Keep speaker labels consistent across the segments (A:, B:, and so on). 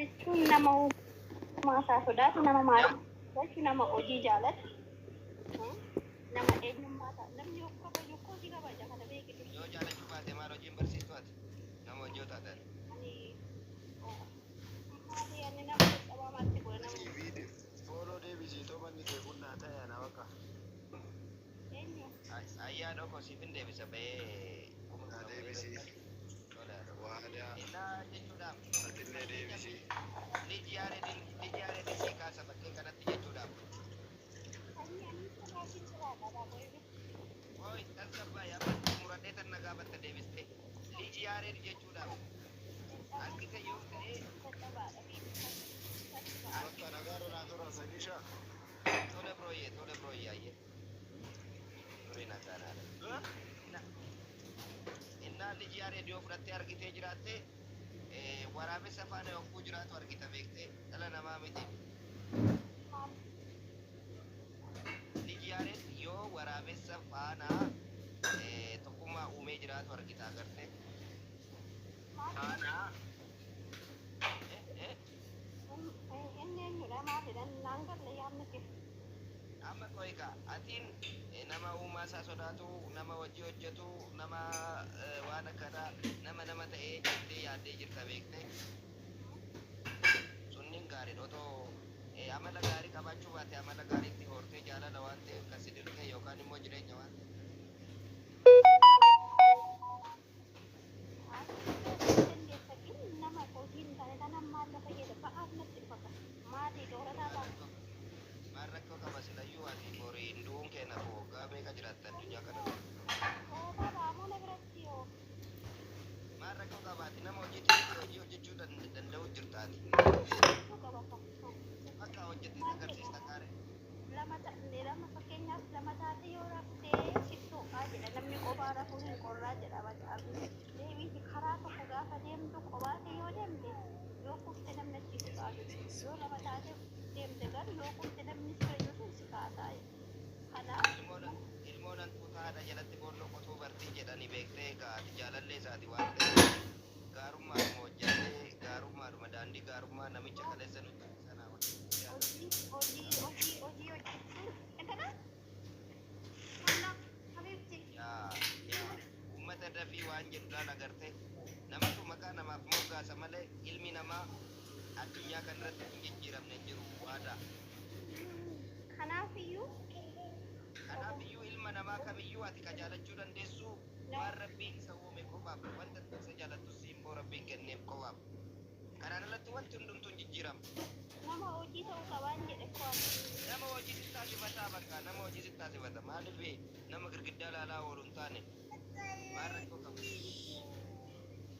A: Jechuun nama uumaa isaa sodaatu, nama maatii galchu, nama hojii jaalatu, nama eenyummaa isaa namni of kabaju akkoo si kabaja kana beeki dursa.
B: Yoo jaalachuu baate maal hojiin barsiistu ati? Nama hojii yoo taate ati.
A: Ani maali ani nama dadhabaa maalti godha nama
C: Viidiyoo fooloo deebisii too manni kee kun naa ta'e ana baqa.
A: Eenyu?
B: Ayyaa dhoko siifin deebisa ba'ee kuma
C: Naa
B: kudha
C: deebisii.
B: Tole haadha.
C: Waadaa.
B: Innaa jechuudhaaf.
C: Atillee deebisii.
B: Liji yaareedin liji yaareedin sii kaasa bakkee kanatti jechuudhaaf.
A: Sanyii ani kophaa jiraadha baaboo.
B: Oi tasgabbaa'e amma muradhee tan na gaafatta deebiste. Liji yaareed jechuudhaaf. Argite yoo ta'e
A: Dadhabaadha beeku.
C: Bakka nagaa naa tura Sanyiishaa.
B: Tole brooyye, tole brooyye, ayyee. Turii nagaa naadha. Innaa liji yaareed yoo fudhattee argitee jiraatte waraabessa faana yogguu jiraatu argita beektee dhala namaa miti. Liji yaareed yoo waraabessa faana tokkummaa uumee jiraatu argita agartee. Faana.
A: Inni eenyudha maalidha naan galle yaadni kee.
B: Amma qoy egaa atiin nama uumaa isaa sodaatu, nama hojii hojjetu, nama waan akkanaa, nama nama ta'ee jettee yaaddee jirta beektee. Sunniin gaariidha. Otoo amala gaarii qabaachuu baate amala gaariitti hortee jaalala waan ta'eef kan si dirqee yookaan immoo jireenya waan ta'eef.
A: Dandeessa nama hojii hin taane taanaan maal na fayyada ba'aaf natti dhufa maatii doorataa ta'a.
B: Maal rakkoo qaba silayyuu ati borii hin du'uun kee nafu waggaa meeqa jiraatta addunyaa kana?
A: Oofaa baamoo na biratti yoo.
B: Maal rakkoo qaba ati nama hojiitti hojii hojjechuu danda'u jirta ati.
A: Qaba.
B: Akka hojjettee agarsiista qaare.
A: Lama lama fakkeenyaaf lama taate yoo raftee sitti ho'aa jedha namni qophaa rafuu hin qorraa jedha macaafni. Deebiiti karaa tokko gaafa deemtu kophaa kee yoo deemte yoo kufte namni achi si kaasu yoo lama taate deemte garuu yoo kufte namni si bira jiru sun si kaasaa. Kanaaf
B: Ilmoon hantuuta haadha jalatti boolloo qotuu bartii jedhanii beektee egaa ati jaalallee isaati waan ta'eef gaarummaadhuma hojjettee gaarummaadhuma daandii gaarummaa namicha kaleessa nutti sanaa wajjin.
A: Hojii hojii hojii hojii hojjechuun intala wallaa habiibti.
B: Yaa yaa uummata dafii waan jedhu laal agartee namatu maqaa namaaf moggaasa malee ilmi namaa addunyaa kanarratti hin jijjiiramne hin jiru waadaa.
A: Kanaaf iyyuu
B: Kanaaf iyyuu ilma namaa kamiyyuu ati ka jaalachuu dandeessu waan Rabbiin isa uume qofaaf wanta isa jaalattu simboo Rabbiin kenneef qofaaf. Kanaan alatti wanti hundumtuu hin jijjiiramu.
A: Nama hojii ta'uu qabaan jedhe koo.
B: Nama hojii sitti taasifataa bakka nama hojii sitti taasifata maaliif nama girgiddaa laalaa oolu hin taane maal rakkoo qaba?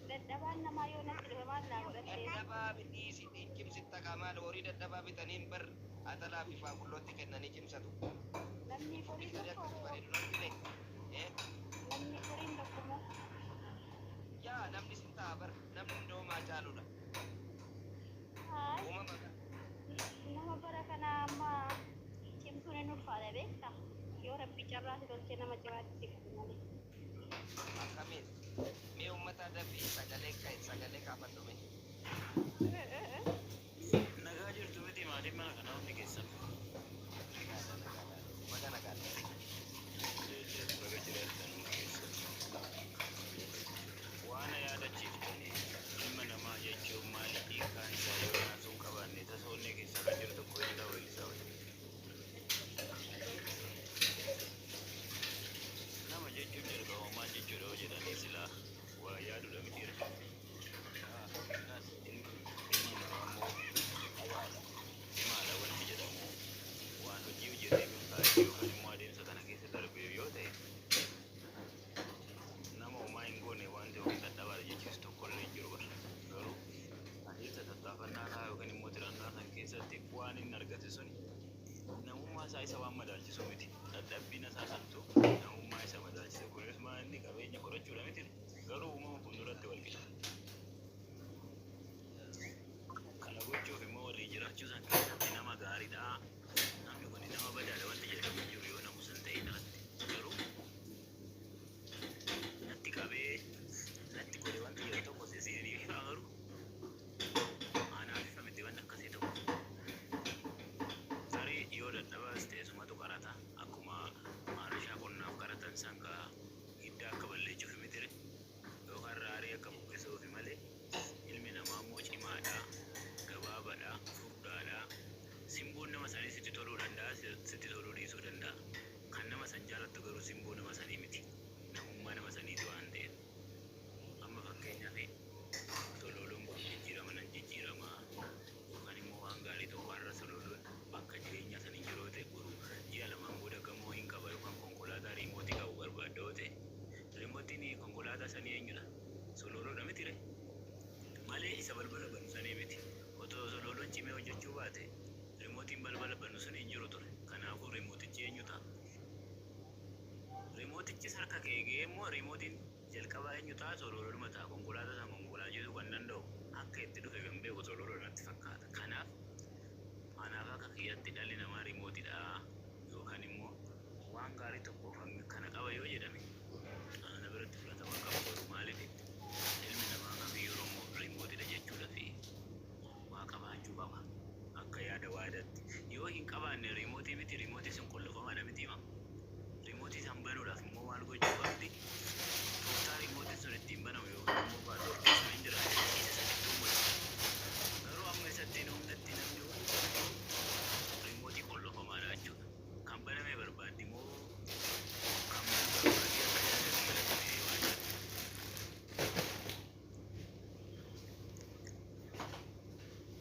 A: Dadhabaan namaa yoo natti dhufe maal naa godhattee?
B: Dadhabaa bitii si cimsitta kaa maal horii dadhabaa bitaniin bar atalaa fi faaqullootti kennanii cimsatu.
A: Namni horiin
B: Furdisanii
A: tokko
B: akkas bareedu argine.
A: Namni horiin tokko moo?
B: Yaa namni sin ta'a bar namni hundoomaa caaludha.
A: Haay.
B: Uumama
A: Nama bara kana amma cimsuun hin ulfaata beektaa? Yoo Rabbi carraa si tolchee nama cimaatti si qabe malee.
B: Akkamiin mee uummata dafii sagalee sagalee kaafadhu mee.
D: Nagaa jirtu miti maatiin mana kanaa hundi keessan.
B: Nagaadha nagaadha. Baga nagaadha.
D: Baga jiraattan hundi keessan. Waan yaadachiiftanii ilma namaa jechuun maali hiikkaan isaa yoo naasuu hin qabaanne tasa onnee keessaa kan jiru tokko hin ta'u weellisaa wajjin. Nama jechuun jalqaba maal jechuudha yoo jedhanii silaa waa yaaduudha miti erga. Ilmi namaa immoo dhabaadha. Cimaadha wanti jedhamu waan hojii hojjetee milkaa'e yookaan immoo adeemsa kana keessa darbe yoo ta'e nama homaa hin goone wanti yookiin dadhabaadha jechuus tokkollee hin jiru bara. Garuu adeemsa tattaafannaa isaa yookiin immoo tirannaa san keessatti waan inni argate suni namummaa isaa isa waan madaalchisu miti. Dadhabbiin isaa santu namummaa isa madaalchisa. Kunis maal inni qabeenya horachuudha miti. Garuu uumama fuulduratti wal qixa. Kana gochuuf immoo walii jiraachuu san keessatti nama gaariidha. Namni kun nama badaadha wanti jedhamu hin jiru yoo namusa hin ta'in alatti. Garuu natti qabee natti godhe wanti jedhu tokko isiniif ifa garuu anaaf ifa. Harka kee ga'ee immoo riimootiin jalqabaa eenyu ta'a? Solololuma ta'a. Konkolaataa sana konkolaachisuu kan danda'u, akka itti dhufe kan beeku sololoo natti fakkaata. Kanaaf anaaf akka kiyyaatti dhalli namaa riimootiidha yookaan immoo waan gaarii tokko kana qaba yoo jedhame ana biratti fudhatama qabu. Garuu maaliif ilmi namaa kamiyyuu riimootiidha jechuudha fi waa qabaachuu qaba akka yaada waadaatti. Yoo hin qabaanne riimootii miti, riimootii sun qollofamaadha miti hima. Riimootii san banuudhaaf immoo maal gochuu qabdi? Tooftaa riimootiin sun ittiin banamu yookaan immoo paaswoordii sun hin jiraate, isa sanitti uumatu. Garuu amma isatti hin uumnetti namni hundumtuu riimootii qollofamaadha jechuudha. Kan baname barbaaddi moo kan banu barbaaddi akka yaada kiyyaatti waan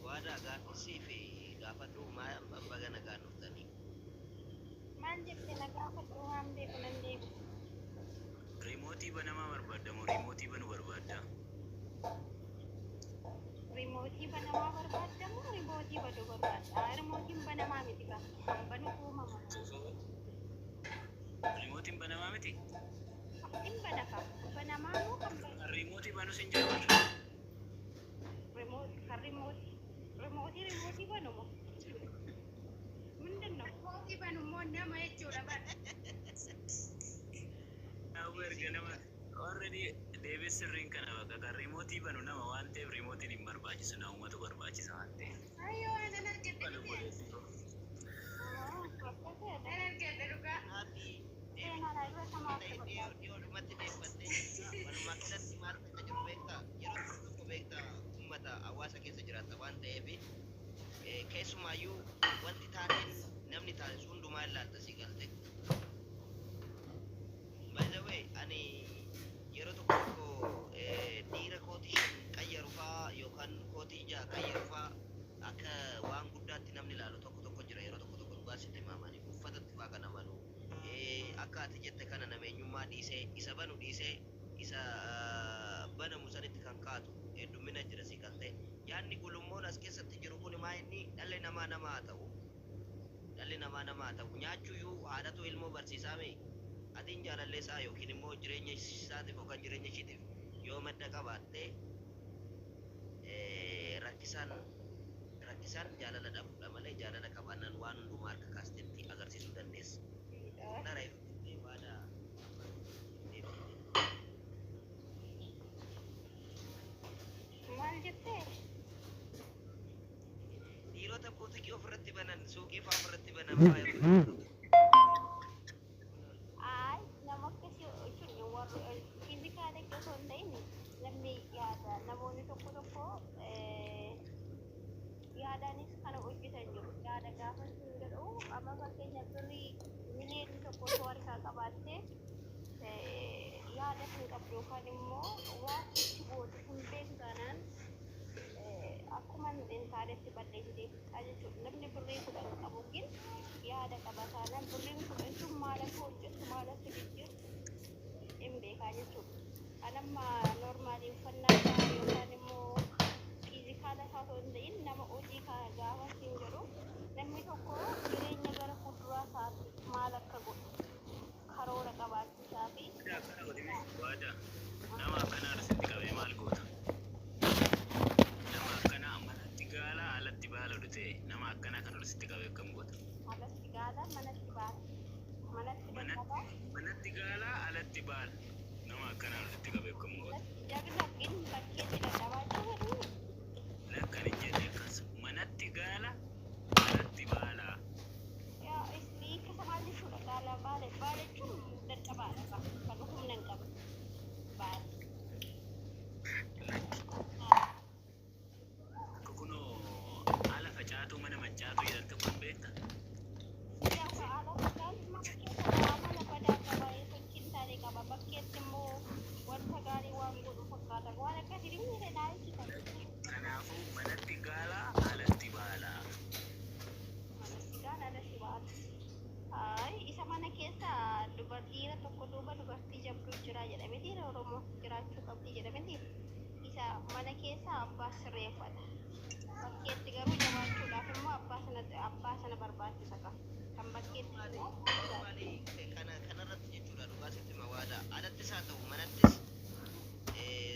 B: Waadaa gaaffisii fi gaafadhu maal baga nagaan dhuftanii.
A: Maal jette? Na gaafadhu, waan beeku nan deebisu.
D: Riimootii banamaa barbaadda moo riimootii banuu barbaadda?
A: Riimootii banamaa barbaadda moo riimootii banuu barbaadda? Riimootiin banamaa miti ka. Kan banu uumama.
D: Riimootiin banamaa miti?
A: Hin banaka. Banamaa moo kan banu?
D: Riimootii banus hin jiru barra.
A: Remote kan remote riimootii banu moo? ምንድን ነው?
E: Riimootii banu immoo nama jechuudha bara.
D: Kanaafuu erga nama already deebii sirriin kana bakka kan riimootii banu nama waan ta'eef riimootiin hin barbaachisu, namumatu barbaachisa waan ta'eef.
E: Ayyoo, nan argadhe
D: Banu
E: miti.
D: godheessi.
E: Nan argadhe dhugaa.
B: Kanaaf
A: Seenaan irra samaatti barbaada.
B: dhiyoodhumatti deeffattee jirta. Walumaa galatti maal akka jiru beektaa? Yeroo tokko tokko beektaa, uummata hawaasa keessa jiraata waan ta'eef keessumaayyuu wanti taateen namni taasisu hundumaa ilaalta si galte. By the way, ani yeroo tokko tokko dhiira kootii 5 qayyaru faa yookaan kootii 6 qayyaru faa akka waan guddaatti namni ilaalu tokko tokko jira. Yeroo tokko tokko dhugaa sitti himamanii uffatatti faa kan amanu. Akka ati jette kana nama eenyummaa dhiisee isa banu dhiisee isa banamu sanitti kan kaatu heddummina jira si galte. Yaadni gulummoon as keessatti jiru kun maa inni dhalli namaa nama haa ta'u. Dhalli namaa nama haa ta'u. Nyaachuyyuu haadhatu ilmoo barsiisaa mee? Atiin jaalallee isaa yookiin immoo jireenya isaatiif yookaan jireenya ishiitiif yoo madda qabaatte, rakkisaan rakkisaan jaalala dhabuudha malee jaalala qabaannaan waan hundumaa harka kaasteetti agarsiisuu dandeessa. Dhara ifatti waadaa deebisite.
A: Maal jettee?
B: Dhiirota buutikii ofirratti banan, suuqii fa'aa ofirratti banan fa'aa yeroo tokko.
A: Ay, nama akkasii jechuun warra physical osoo hin ta'in namni yaada, namoonni tokko tokko yaadaanis kana hojjetan jiru. Yaada gaafa hin jedhu, amma fakkeenya birrii miliyoonni 1 osoo harkaa qabaattee yaada hin qabdu yookaan immoo waan itti gootu hin beektu taanaan akkuma hin taanetti balleessitee fixaa jechuudha. Namni birrii 10 qabu gin yaada qaba taanaan birriin 10 sun maal akka hojjettu, maal akka jijjiirtu hin beekaa jechuudha. Anamma normally uffannaa isaa yookaan immoo physical isaa osoo hin ta'in nama hojii kana gaafa siin jedhu, namni tokko jireenya gara fuulduraa isaatti maal akka godhu karoora qabaachuu isaa fi
D: Akkana godhime waadaa nama akkanaa asitti qabee maal goota? Nama akkanaa manatti gaala alatti baala odute, nama akkanaa kan asitti qabee akkam goota?
A: Alatti gaala, manatti baala. Manatti dadhabaa.
D: Manatti gaala alatti baala. Nama akkanaa asitti qabee akkam goota?
A: Jagna gin bakkeetti dadhabaa jiru.
D: Lakkan hin jenne akkas. Manatti gaala alatti baala.
A: Yaa hiika isa maal jechuudha? Gaala baala baala jechuun dadhabaadha. Kan humna hin qabne. Baala.
D: Lakki. Akka kunoo ala facaatuu mana mancaatuu jedhan tokko hin beekta?
A: Gaafa ala facaatuu mana keessa amala badaa qaba. Sochii hin taane qaba. Bakkeetti immoo wanta gaarii waan godhu fakkaata. Waan akkasii ni naa ibsita.
D: Kanaafuu manatti gaala alatti baala.
A: Manatti gaala alatti baala. Ay, isa mana keessa dhiira tokko duuba dubartii jabduu jira jedhamee dhiira Oromoo jiraachuu qabdi jedhamee isa mana keessa abbaa sirreeffata. Bakkeetti garuu jabaachuudhaaf immoo abbaa sana barbaachisa qaba. Kan bakkeetti immoo
B: Maali kana kanarratti jechuudha dhugaa. Dhugaa sitti hima waadaa. Alattis haa ta'u manattis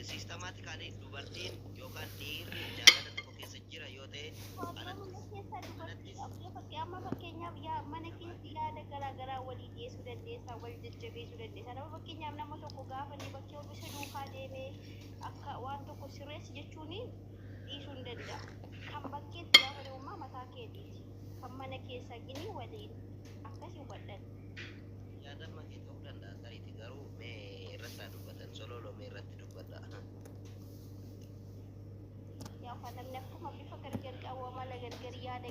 B: systematically dubartiin yookaan dhiirri jaalala tokko keessa jira yoo ta'e
A: Mana keessa dubartii fakkii amma fakkeenyaaf yaa mana keessa yaada garaa garaa walii dhiyeessuu dandeessa, wal jajjabeessuu dandeessa. Nama fakkeenyaaf nama tokko gaafa inni bakkee oomishha duukaa deemee akka waan tokko sirreessi jechuun dhiisuu hin danda'a. Kan bakkeetti gaafa deemummaa mataa keetiiti. Kan mana keessa gini waliin akkas hubadhan.
B: Yaadamma kee ta'uu danda'a tariiti, garuu mee irratti haa dubbatan. Sololoo, mee irratti dubbadha.
A: Yaa namni akkuma bifa gargar qabu amala gargar yaada.